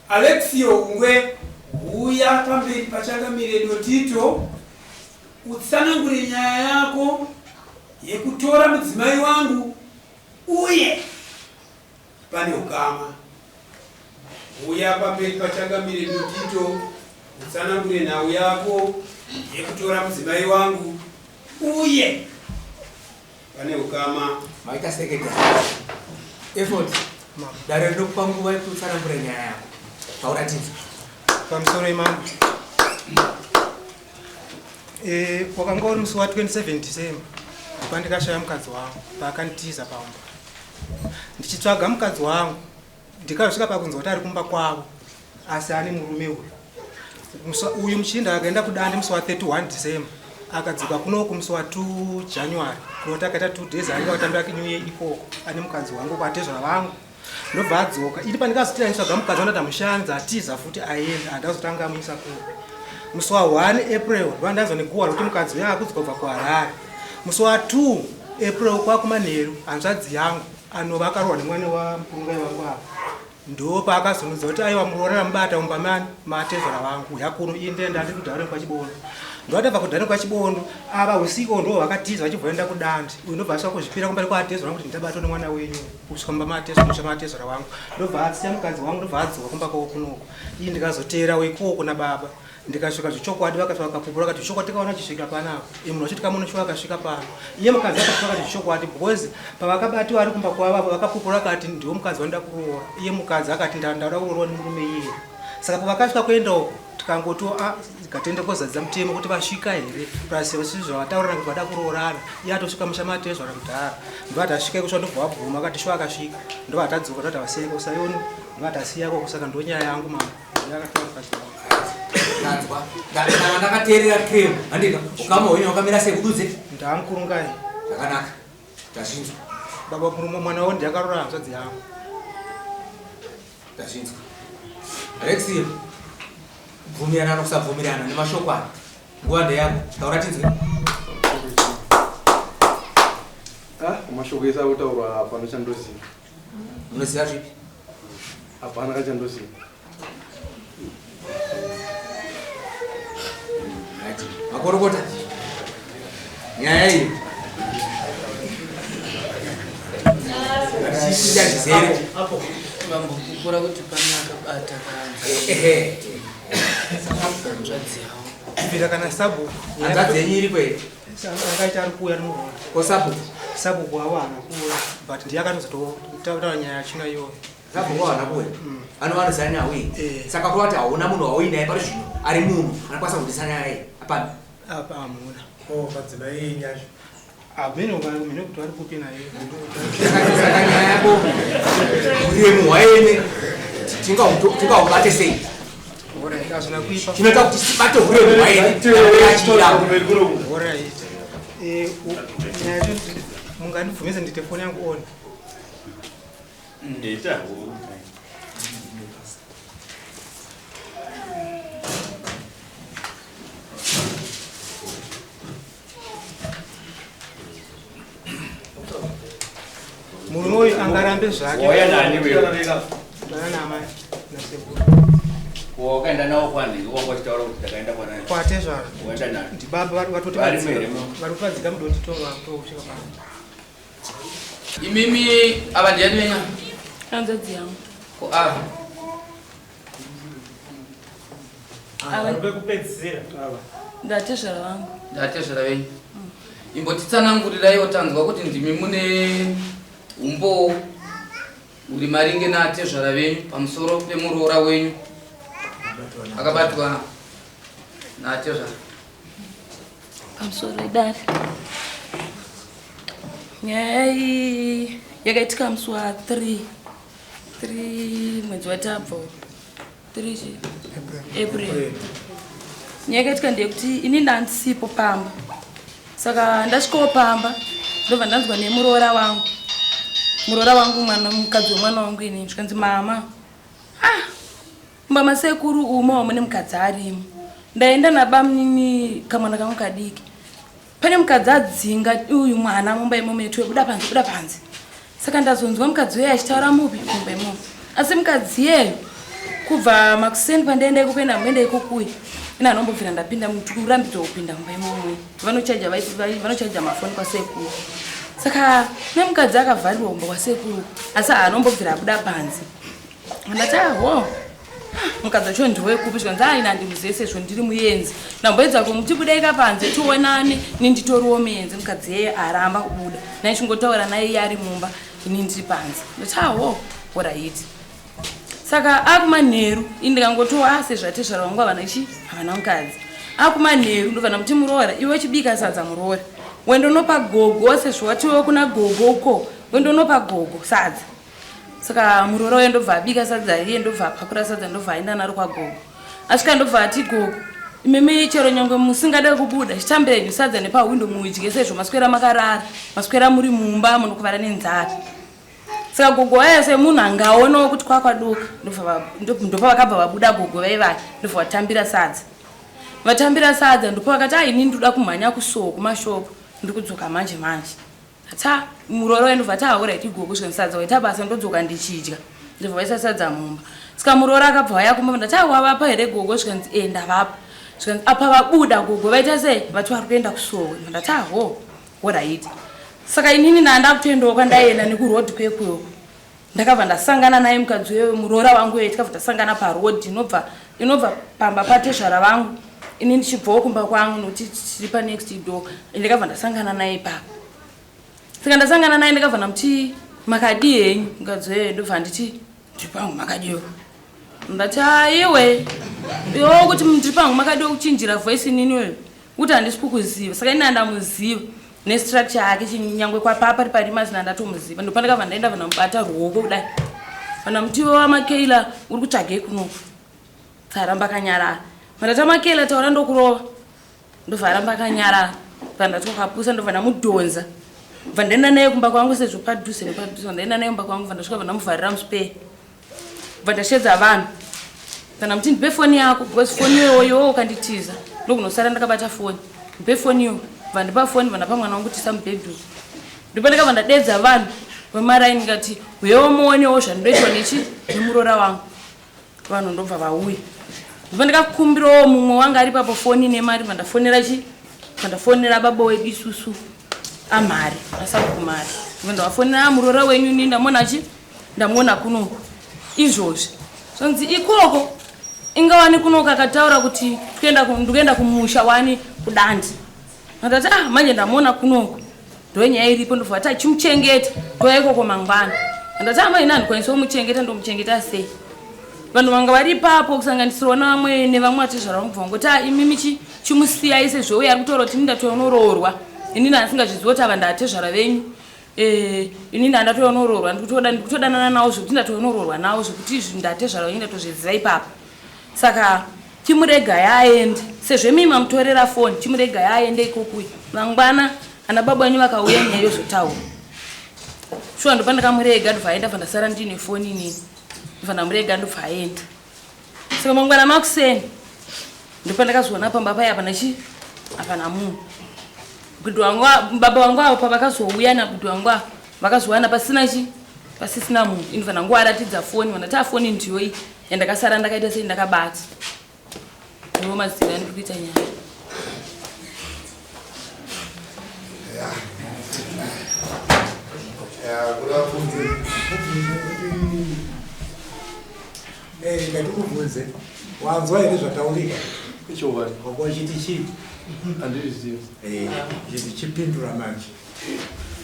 Alexio Hungwe, huya pamberi paChangamire Dotito utsanangure nyaya yako yekutora mudzimai wangu uye pane ukama. Huya pamberi paChangamire Dotito utsanangure nhau yako yekutora mudzimai wangu uye Pane ukama. Maita secretary. Effort. Dare rinokupa nguva yekuti utsanangure nyaya yako. Taura tinzwe. Pamusoro imambo. Eh, wakanga uri musi wa 27 December pandikashaya mukadzi wangu paakanditiza pamba. Ndichitsvaga mukadzi wangu ndikazosvika pakunzwa kuti ari kumba kwavo asi ane murume uyu. Uyu muchinda akaenda kudande musi wa 31 December akadzoka kunoku musi wa 2 January kunoti akaita 2 days ainge akatambira New Year ikoko ane mukadzi wangu kwatezvara vangu ndobva adzoka ini pandikazotira nditsvaga mukadzi wangu ndamushanza atiza futi aenda handazotanga amuisa kupi musi wa 1 April ndobva ndanzwa neguhwa rekuti mukadzi uya akudzoka kubva kuHarare musi wa 2 April kwakumanheru hanzvadzi yangu anova akarohwa nemwana wamukurungai wangu ava Ndopaakazonudza kuti aiwa muroora ramubata mumba mani matezvara vangu uya kuno ini ndenda ndiri kudhare kwachibondo. Ndovatobva kudhare kwachibondo ava usiku ndo vakatiza vachibva kudandi uyu ndobva asvika kuzvipira kumba kwatezvara vangu kuti ndabatwa nemwana wenyu kusvika mumba matezvara musha matezvara vangu ndobva asiya mukadzi wangu ndobva adzoka kumba kwavo kunoko iyi ndikazoteera wekoko nababa ndikasvika zvechokwadi vakasvika vakapupura vakati zvechokwadi tikaona achisvika panapa iye munhu wacho tikamuona shuwa akasvika pano iye mukadzi akasvika akati zvechokwadi because pavakabatiwa ari kumba kwavo apo vakapupura akati ndiwo mukadzi wanoda kuroora iye mukadzi akati ndauda kuroorwa nemurume iye saka pavakasvika kuenda uko tikangoti ah, gatende kozadzisa mutemo kuti vasvika here plus zvavataurana kuti vada kuroorana iye atosvika musha matezvara kudhara ndovati asvika ikusva ndobva wabvuma akati shuwa akasvika ndovati adzoka ndovati avasiyeko kusayoni ndovati asiyako kusaka ndonyaya yangu mama Ndanzwa. Ndanga ndakateerera cream. Handika. Ukama hwenyu wakamira sei kududze? Ndamukurungai. Zvakanaka. Tazvinzwa. Baba murume mwana wavo ndiyakarora hanzvadzi yangu. Tazvinzwa. Alexia. Kubvumirana nokusabvumirana nemashoko aya. Nguva ndeyako. Taura tinzwe. Ah, mashoko ese akutaurwa hapana chandoziva. Unoziva zvipi? Hapana kachandoziva. Makorokota. Nyaya iyi. Ngatichiita chizere. Apo vambopupura kuti pane akabata kanza. Ehe. Hanzvadzi yavo. Kubvira kana sabhuku. Hanzvadzi yenyu iripo here? Akaita ari kuuya ari Ko sabhuku? Sabhuku wavo haana kuuya but ndiye akatozototaura nyaya yachina iyoyo. Sabhuku haana kuuya. Anova anoziva nyaya iyi. Eh. Saka kureva kuti hauna munhu wauinaye pari zvino ari munhu anokwanisa kubudisa nyaya iyi. Hapana. Apa hamuna. Ko madzimai enyu acho. Hameno hameno kuti vari kupi naye. Saka nyaya yako uremu hwaene tingahubate sei? Alright, hazvina kuipa. Chinoita kuti tibate uremu hwaene. Alright. Eh, nyaya yacho mungandibvumidze ndiite foni yangu on. Ita. Murume uyu angarambe zvake. Wauya nani wewe? Ndauya naamai nasekuru. Wakaenda nawo kwani? Wanga uchitaura kuti ndakaenda kwanani? Kwatezvara. Waenda nani? Ndibaba vari vatoti Varimo here mo? vari kutadzika mudoti tonga kutosvika pano. Imimi ava ndiani venyu? Hanzvadzi yangu. Ko ava? Ava Vekupedzisira ava. ndatezvara vangu. Ndatezvara venyu. Imbotitsananguriraiwo tanzwa kuti ndimi mune umbowo uri maringe naatezvara venyu pamusoro pemuroora wenyu akabatwa naatezvara. Pamusoro idare. Nyaya iyi yakaitika musi wa 3 3 mwedzi watabva uyu. 3 chi? April. Nyaya yakaitika ndeyekuti ini ndandisipo pamba. Saka ndasvikawo pamba ndobva ndanzwa nemuroora wangu. Muroora wangu mwana mukadzi wemwana wangu ini zvikanzi mama. Ah, mumba masekuru umo mune mukadzi arimo. Ndaenda nabamunini kamwana kangu kadiki. Pane mukadzi adzinga uyu mwana mumba imomo yetu buda panze buda panze. Saka ndazonzwa mukadzi uye achitaura mupi mumba imomo. Asi mukadzi iyeyo Kubva makuseni pandaenda ikoko ena muenda ikokuya ina anombobvira ndapinda kurambidzwa kupinda mumba imomo. Vanochaja vanochaja mafoni kwasekuru. Saka nemukadzi akavharirwa kumba kwasekuru asi haanombobvira abuda panze. Ndati aho mukadzi wacho ndiwekupi zvikanzi aina handimuzive sezvo ndiri muyenzi. Ndamboedza kumuti budaika panze tionane ini nditoriwo muyenzi mukadzi yeye aramba kubuda. Ndaichingotaura naye iye ari mumba ini ndiri panze. Ndati aho horaiti. Saka akumanheru ini ndikangotiwo ah sezvo atezvara vangu havana chi havana mukadzi. Akumanheru ndobva ndamuti muroora iwe uchibika sadza muroora. Wendonopa gogo sezvo watiwo kuna gogo uko wendonopa gogo sadza. Saka muroora uye ndobva abika sadza iye ndobva apakura sadza ndobva aenda naro kwagogo. Asvika ndobva ati gogo imimi chero nyangwe musingade kubuda chitambirenyu sadza nepahwindo mudye sezvo maswera makarara maswera muri mumba munokuvara nenzara. Saka gogo vaya semunhu angaonawo kuti kwakwaduka ndopavakabva vabuda gogo vaivaya ndobva vatambira sadza. Vatambira sadza ndopavakati ah ini ndoda kumhanya kusowo kumashopu ndikudzoka manje manje. Ata muroora uya ndobva ati ah alright gogo zvikanzi sadza waita basa ndodzoka ndichidya. Ndobva vaisa sadza mumba. Saka muroora akabva auya kumba ndati ah wavapa here gogo zvikanzi eh ndavapa. Zvikanzi apa vabuda gogo vaita sei vati vari kuenda kusowe. Ndati ah ho alright. Saka inini ndandakutoendawo kwandaienda nekuroad kwekuyo. Ndakabva ndasangana naye mukadzi uyo muroora wangu uyo tikabva tasangana paroad inobva inobva pamba patezvara vangu ini ndichibvawo kumba kwangu nokuti tiri panext door ndakabva ndasangana naye ipapo. Saka ndasangana naye ndakabva ndamuti makadii henyu mukadzi uyo ndobva nditi ndiri pangu makadiwo. Ndati aiwe iwe kuti ndiri pangu makadiwo kuchinjira voice inini uyo kuti handisi kukuziva saka ini andamuziva nestructure yake chinyangwe kwapapa ari pari mazina ndatomuziva ndopandakabva ndaenda vanamubata ruoko kudai vanamutiwo vamakeyla uri kutsvagei kunoku tsaramba akanyarara vandati amakeyla taura ndokurova ndobva aramba akanyarara vandati wakapusa ndobva ndamudhonza bva ndaenda naye kumba kwangu sezvo padhuze nepadhuze ndaenda naye kumba kwangu bva ndasvika bva ndamuvharira muspare bva ndashedza vanhu kana muti ndipe foni yako because foni iyoyo iwewe ukanditiza ndokunosara ndakabata foni ndipe foni iyo bva ndipa foni bva ndapa mwana wangu tisa mubhedhu ndipo ndakabva ndadedza vanhu vemaraini ndikati uyewo muonewo zvandoitwa nechi nemuroora wangu vanhu ndobva vauya ndipo ndikakumbirawo mumwe wanga ari papo foni nemari bva ndafonera chi bva ndafonera baba wedu isusu amhari asakumari bva ndavafonera muroora wenyu ini ndamona chi ndamuona kuno izvozvi zvonzi ikoko ingawani kuno kakataura kuti ndikuenda kumusha wani kudandi ndati ah manje ndamuona kunoko ndonyaya iripo ndobva vati achimuchengeta toya ikoko mangwana ndati ah manje ndikwanisa kumuchengeta ndomuchengeta sei vanhu vanga vari ipapo kusanganisirwa navamwe nevamwe vatezvara vangu bva vangoti ah imimi chimusiyai sezvo uye ari kutaura kuti ini ndatoonoroorwa inini andisingazvizivi kuti ava ndatezvara venyu Eh, ini ndandatoonororwa ndikutodanana nawo zvekuti ndatoonoroorwa nawo zvekuti izvi ndatezvara venyu ndatozviziva ipapo saka chimurega yaaende sezvo imi mamutorera foni chimurega yaaende ikokuya mangwana ana baba venyu vakauya nyaya yozotaura shuwa ndopa ndakamurega ndobva aenda bva ndasara ndiine foni inini ndobva ndamurega ndobva aenda saka mangwana makuseni ndopa ndakazoona pamba paya hapana chi hapana munhu Bhudhi wangu baba vangu avo pavakazouya nabhudhi wangu avo vakazowana pasina chi pasisina munhu ini vanhu vangu foni vandati afoni ndiyo iyi yandakasara ndakaita sei ndakabata ndiwo mazira andiri kuita nyaya Ngatikubvunze wanzwa here zvataurika Ichokwadi. Wanga uchiti chii? Handizvizivi. Eh, chiti chipindura manje.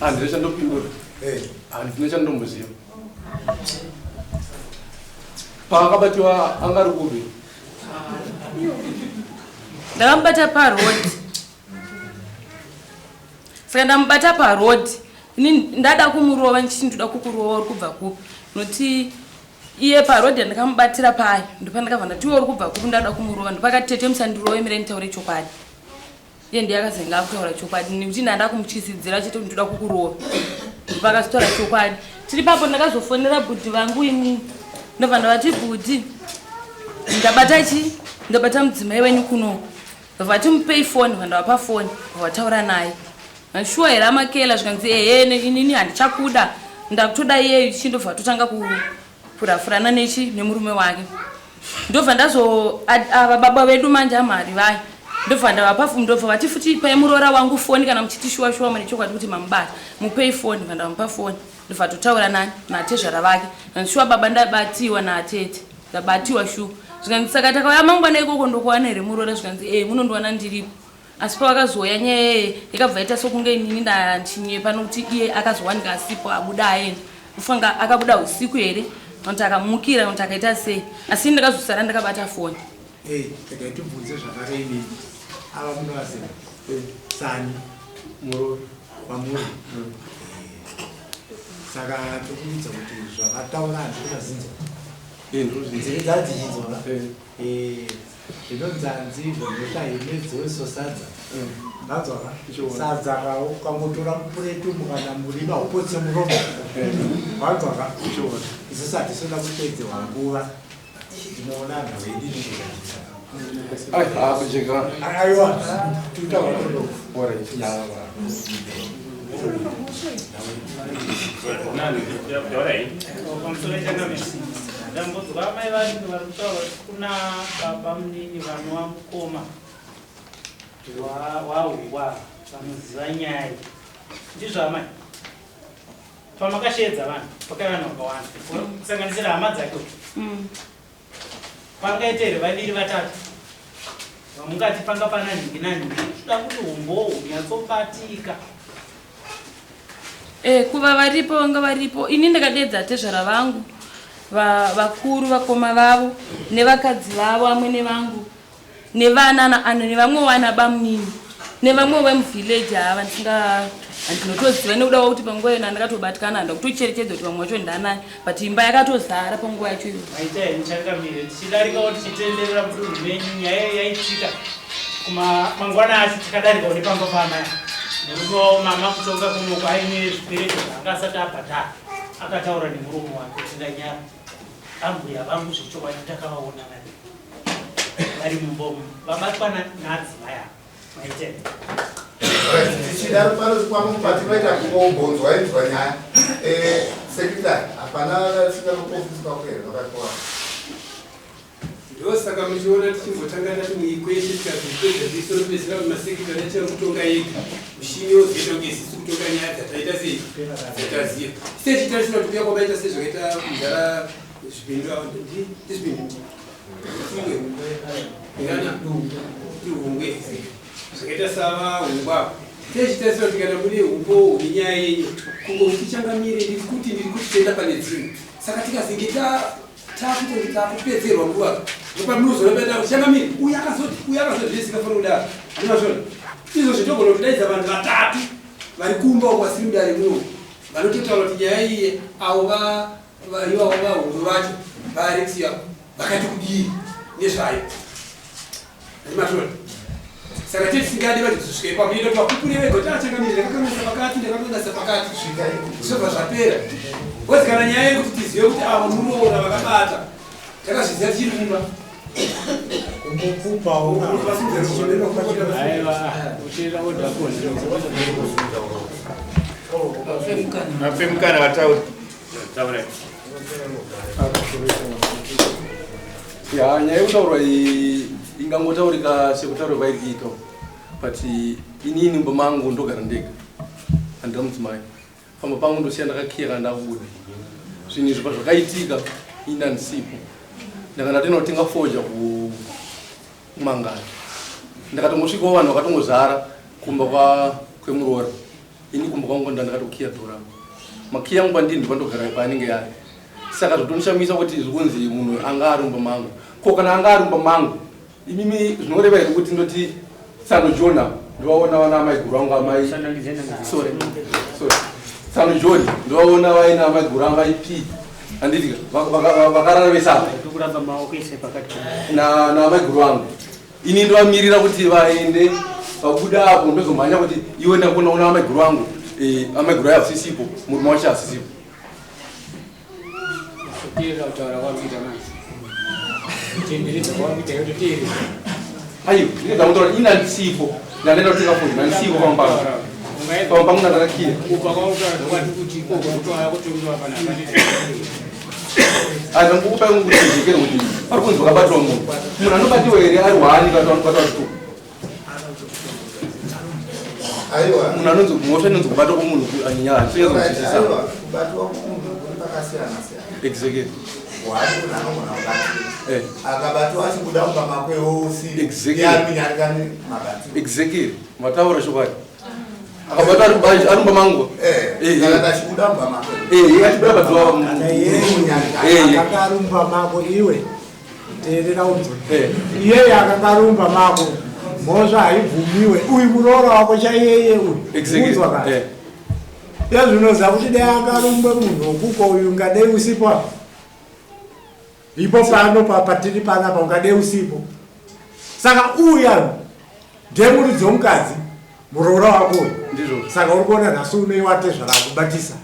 Handina chandopindura. Eh. Handina chandomboziva. Paakabatiwa anga ari kupi? Ndakamubata paroad. Saka ndamubata paroad. Ini ndada kumurova ndichiti ndoda kukurova uri kubva kupi? Noti iye paroad ndakamubatira paye ndopandakabva ndati iwe uri kubva kupi ndada kumurova ndopakati tete musandirove mirai nditaure chokwadi iye ndiye akazenge akutaura chokwadi nekuti ndanda kumutyisidzira chete kuti ndoda kukurova ndopakazotaura chokwadi tiri papo ndakazofonera bhudhi vangu ini ndobva ndavati bhudhi ndabata chi ndabata mudzimai wenyu kunoku vati mupei foni vandavapa foni vataura naye Shuwa here amakela zvikanzi ehe inini handichakuda ndakutoda iyeyu chindobva totanga kupurafurana nechi nemurume wake. Ndobva ndazo ava baba vedu manje amhari vaya ndobva ndavapa foni, ndobva vati futi ipai muroora wangu foni kana muchiti shuwa shuwa mune chokwadi kuti mamubata, mupei foni. Ndobva ndamupa foni, ndobva totaura nani natezvara vake. Ndanzi shuwa baba ndabatiwa natete, ndabatiwa shuwa. Zvikanzi saka takauya mangwana ikoko ndokuwana here muroora? Zvikanzi ee, munondiwana ndiripo. Asi pavakazouya nyaya yeye yakabva yaita sokunge inini ndachinyepa, nokuti iye akazowanika asipo, abuda aenda. Kufunga akabuda usiku here, nokuti akamukira, nokuti akaita sei, asi ini ndakazosara ndakabata foni. Hey, regai tibvunze zvakare imimi ava munovaziva sani Muroora. Kwamuri. Saka tokuudza kuti zvavataura hanzi kumazinzwa. Ndozvinzwa. Nzeve dzadzichinzwa. Zvinonzi hanzi izvo nhosha sadza. Ndanzwa ka? Sadza ka ukangotora mupureti umu kana murima upotse muromo. Wanzwa ka? Isusu hatisoda kupedzerwa nguva. Ndinoona nhau yedu inenge. Ai, ah, kujeka. Aiwa, tutaura kuno. Alright. Pamusoro changamire, ndambodzwa mai vari vari kutaura kuti kuna baba munini vanova mukoma wahuwa vanoziva nyaya iyi. Ndizvo amai? Pamakashedza vanhu pakaiva vanhu vakawanda, kusanganisira hama dzake, pangaita here vaviri vatatu vamungati panga pana nhingi nanhingi, toda kuti umbowo hunyatsobatika? Kuva varipo, vanga varipo. Ini ndakadedza tezvara vangu vakuru, vakoma vavo nevakadzi vavo, amwene vangu nevana ano nevamwe vana bamunini nevamwe vemuvhileji ava ndisinga handinotoziva, nekuda kwakuti panguva iyo ndakatobatikana, handa kutocherechedza kuti vamwe vacho ndanani, but imba yakatozara panguva yacho iyo. Maita henyu changamire. Tichidarikawo tichitenderera mudunhu menyu, nyaya iyi yaitika kuma mangwana acho, tikadarikawo nepamba paamai murume wavo mama kutonga kunoko aine zvikwereti zvaanga asati abhadhara. Akataura nemuromo wake kuti ndanyara, ambuya vangu zvechokwadi ndakavaona vari mumba umu vabatwa naadzimai ava. Maita henyu. Tichida pano pamwe patinoita kungombonzwa inzwa nyaya. Secretary, hapana vasvika kuofisi kwako here vakatora? Ndosaka muchiona tichimbotanga tati muikweshe, tikazvipedza tiisoropedzera mumasekretary achari kutonga yega, mushini wozoita kunge isisu kutonga nyaya dzataita sei, dzataziva. Sechitarisira kuti kuya kwamaita sezvakaita mudhara Zvipindu ava, ndizvipindu ndihungwe, zvakaita savahungwa, techitarisira kuti kana mune umbo hune nyaya yenyu, kungokuti changamire ndiri kuti ndiri kuti toenda pane dzimwe. Saka tikazenge takutonge takupedzerwa nguva, ndopamunozoramba kuti changamire uyu akazoti, uyu akazoti, zvisingafanira kudaro. Andimazvona izvo zvitogona kudaidza vanhu vatatu vari kumba uko vasiri mudare muno, vanototaura kuti nyaya iyi avo ivavo vahungu vacho vaAlexia vakati kudii nezvayo. Andimazvona. Saka tete tisingadi vanhu kuzosvika ipapo, inoita kuti vakupure vega kuti achangamire ndakakanganisa pakati, ndakakanganisa pakati, zvobva zvapera. Wezi kana nyaya yekuti tizive kuti avo muroora vakabata, takazviziva tichiri kumba. Kumbokupawo. Aiwa, uchida order kona. Vape mukana vatauri. Taurai. Ya, nyaya yekutaurwa iyi ingangotaurika sekutaurwa kwairi kuitwa, but inini mumba mangu ndogara ndega, handina mudzimai. Pamba pangu ndosiya ndakakiya kana ndakubuda. Zvinhu izvi pazvakaitika ini handisipo, ndanga ndatenda kutenga foja kumangara. Ndakatongosvikawo vanhu vakatongozara kumba kwemuroora. Ini kumba kwangu ndakatokiya dhora rangu, makiya angu pandini ndopandogara paanenge ari. Saka zvotonishamisa kuti zvikunzi munhu anga ari mumba mangu. Ko kana anga ari mumba mangu, imimi zvinoreva here kuti ndoti tsano Jona ndovaona vana amaiguru vangu amai, sorry, sorry, tsano John ndovaona vaina amaiguru vangu vaip, handiti vakarara vese apa Kuramba maoko ese pakati. Naamaiguru vangu, ini ndovamirira kuti vaende, vabuda apo ndozomhanya kuti iwe ndakunoona amaiguru vangu. Amaiguru ayo asisipo, murume wacho asisipo. Teerera kutaura kwakuita manje. Kutenderedza kwakuita yototeerera. Aiwa, ndine ndakutaura, ini handisipo, ndandaenda kutenga foni, handisipo pamba pangu, pamba pangu ndandakakiya. Kubva kwautaura kwati kuti ikoko kutouya kutongewa panapa. Andangokupai kungutijekere kuti pari kunzi wakabatwa munhu. Munhu anobatiwa here ari hwani kana anobatwa two? Aiwa. Munhu anonzi mhosva inonzi kubatwa kwomunhu anyanya Aiwa, kubatwa kwomunhu kuri pakasiyana siyana. Exactly. Wani munhu anogona kubatwa. Eh. Akabatwa achibuda mumba makwe usiku. Exactly. Iye ari munyarikani mabatwa. Exactly. Mataura chokwadi. Akabatwa ari mumba ari mumba mangu. Eh, kana achibuda mumba makwe. Eh, achibuda pazuva. Eh. Akakarumba mako iwe teerera unzwe iyeye akakarumba mako mhosva haibvumiwe uyu muroora wako chaiyeye uyu Exactly. unzwa ka Eh. yazvinoziva kuti dai akarumbe munhu wokuko uyu ungadei usipo apa ipo pano patiri panapa ungadei usipo saka uya ndemuridzi womukadzi muroora wako uyu ndizvo saka uri kuona nhasi unoiwa tezvara kubatisa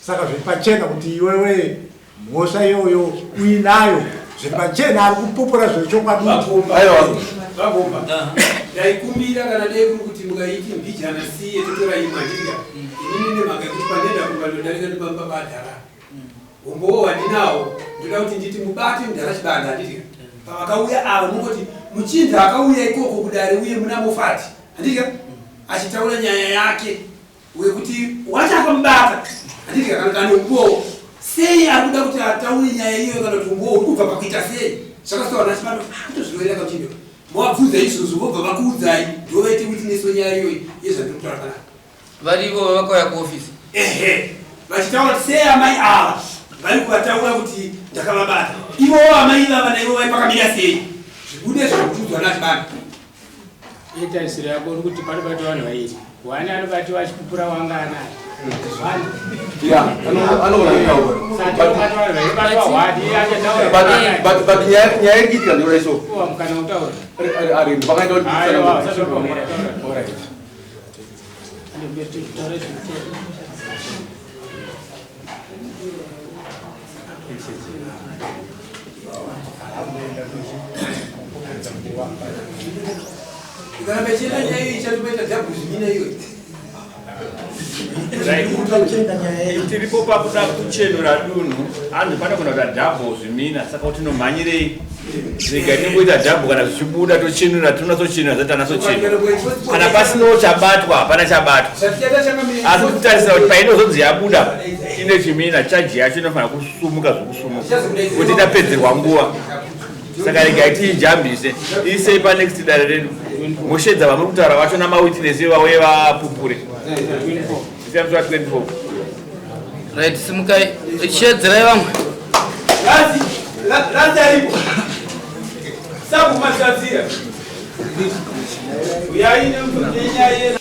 saka zviri pachena kuti iwewe mhosva iyoyo uinayo zviri pachena ari kupupura zvechokwadi Vagomba. Ndaikumbira kana dai kuri kuti mukaiti mbijana siye totora imwe handidya. Inini nemhaka yekuti pandaenda kumba ndodarika nepamba padhara. Umbowo wandinawo ndoda kuti nditi mubate mudhara Chibanda handidya. Pavakauya ava mungoti muchinda akauya ikoko kudare uye muna Mofati handidya achitaura nyaya yake wekuti wacho akamubata handidya kana kane umbowo sei ari kuda kuti ataure nyaya iyoyo kana kuti umbowo uri kubva pakuita sei zvakasitaura naChibanda kutozviroverera kamuchindo mowabvunza izvozvo vobva vakuudzai ndovaite witness wenyaya iyoyi yezvandiri kutaura panapa Varivo vakauya kuofisi. Ehe, vachitaura kuti sei amai ava vari kuvataura kuti ndakavabata ivowo amai ivava naivo vai pakamira sei zvibude zvekuudzwa naChibanda. Itarisiro yako uri kuti panobatwa vanhu vairi. Wani anobatiwa achipupura wanga anaye. Wani. Yeah, anogona kutaura. Saka anobatwa vanhu vairi batwa wani iye achataura. But nyaya iri kuitika ndeyora iso. Puwa mukana wekutaura. Ari pakaita kuti Aiwa, usatopa mukana. Alright. Ikaramba ichienda nyaya iyi ichatoita dhabhu zvimina iyoyi. Tiripo pakuda kuchenura dunhu anhu panogona kuita dhabho zvimina saka kuti tinomhanyirei rega tingoita dhabho kana zvichibuda tochenura tinonatsochenura zati tanatsochenura kana pasinawo chabatwa hapana chabatwa asi kutarisira kuti painozonzi yabuda ine chimina chaji yacho inofanira kusumuka zvokusumuka kuti itapedzerwa nguva saka regai tiijambise isei panext dare redu moshedza vamuri kutaura vacho namawitness vauye vapupure Isiya musi wa 24. Right, simukai. Shedzerai vamwe. Razi, razi aripo. Sabu masazia. Uyai nenyaya.